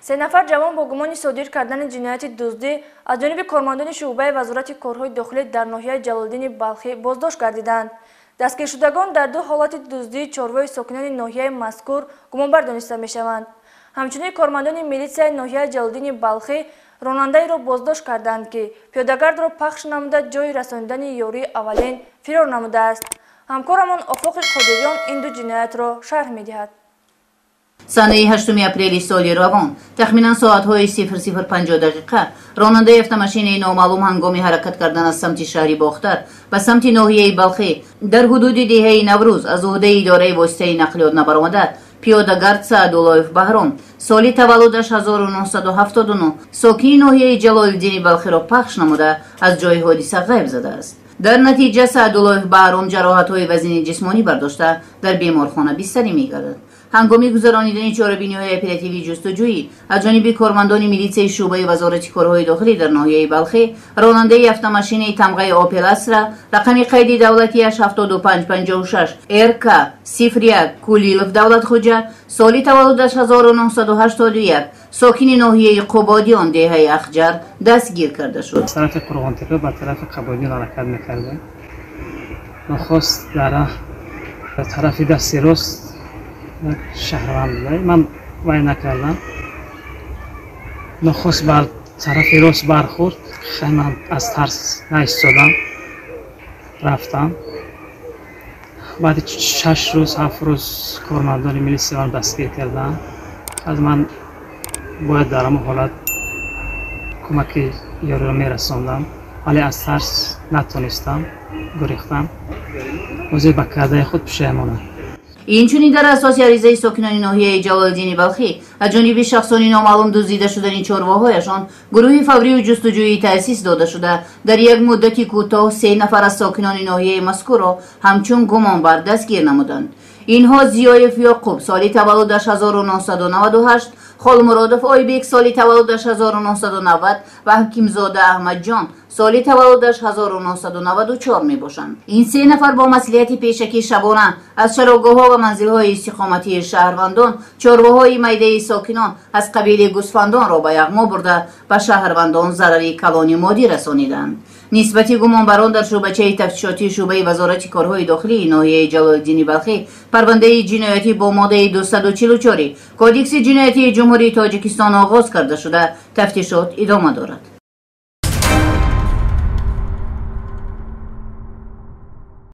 Се нафар ҷавон бо гумони содир кардани ҷинояти дуздӣ аз ҷониби кормандони шӯъбаи Вазорати корҳои дохилӣ дар ноҳияи Ҷалолиддини Балхӣ боздошт гардиданд. Дастгиршудагон дар ду ҳолати дуздии чорвои сокинони ноҳияи мазкур гумонбар дониста мешаванд. Ҳамчунин кормандони милитсияи ноҳияи Ҷалолиддини Балхӣ ронандаеро боздошт карданд, ки пиёдагардро пахш намуда ҷои расонидани ёрии аввалин фирор намудааст. Ҳамкорамон Офоқи Қодириён ин ду ҷиноятро шарҳ медиҳад. Санаи 8 апрели соли равон тахминан соатҳои 00:50 ронандаи автомашинаи номаълум ҳангоми ҳаракат кардан аз самти шаҳри Бохтар ба самти ноҳияи Балхӣ дар ҳудуди деҳаи Наврӯз аз уҳдаи идораи воситаи нақлиёт набаромада пиёдагард Саъдуллоев Баҳром, соли таваллудаш 1979, сокини ноҳияи Ҷалолиддини Балхиро пахш намуда аз ҷои ҳодиса ғайб задааст. Дар натиҷа Саъдуллоев Баҳром ҷароҳатҳои вазини ҷисмонӣ бардошта дар беморхона бистарӣ мегардад. Ҳангоми гузаронидани чорабиниҳои оперативии ҷустуҷӯӣ аз ҷониби кормандони милитсияи шӯъбаи Вазорати корҳои дохилӣ дар ноҳияи Балхӣ ронандаи автомашинаи тамғаи Опел Астра рақами қайди давлатиаш 7556 РК 01 Кулилов Давлатхуҷа, соли таваллудаш 1981, сокини ноҳияи Қубодиён, деҳаи Ахҷар дастгир карда шуд. Аз тарафи Қурғонтеппа ба тарафи Қабодиён ҳаракат мекардем. Нохост дар тарафи дасти рост як шаҳрванд буда, ман вай накардам, нохост бар тарафи рост бархӯрд. Ман аз тарс наистодам, рафтам. Баъди 6 рӯз, 7 рӯз кормандони милисия ман дастгир карданд. Аз ман бояд дар ҳамон ҳолат кӯмаки ёриро мерасондам, вале аз тарс натонистам, гурехтам. Ҳозир ба кардаи худ пушаймонам. Инчунин дар асоси аризаи сокинони ноҳияи Ҷалолиддини Балхӣ аз ҷониби шахсони номаълум дуздида шудани чорвоҳояшон гурӯҳи фаврию ҷустуҷӯӣ таъсис дода шуда, дар як муддати кӯтоҳ се нафар аз сокинони ноҳияи мазкурро ҳамчун гумонбар дастгир намуданд. Инҳо Зиёев Ёқуб, соли таваллудаш 1998, Холмуродов Ойбек, соли таваллудаш 1990 ва Ҳакимзода Аҳмадҷон, соли таваллудаш 1994 мебошанд. Ин се нафар бо маслиҳати пешакӣ шабона аз чарогоҳҳо ва манзилҳои истиқоматии шаҳрвандон чорвоҳои майдаи сокинон аз қабили гӯсфандонро ба яғмо бурда, ба шаҳрвандон зарари калони моддӣ расониданд. Нисбати гумонбарон дар шӯъбачаи тафтишотии шӯъбаи Вазорати корҳои дохилии ноҳияи Ҷалолиддини Балхӣ парвандаи ҷиноятӣ бо моддаи 244 Кодекси ҷиноятии Ҷумҳурии Тоҷикистон оғоз карда шуда, тафтишот идома дорад.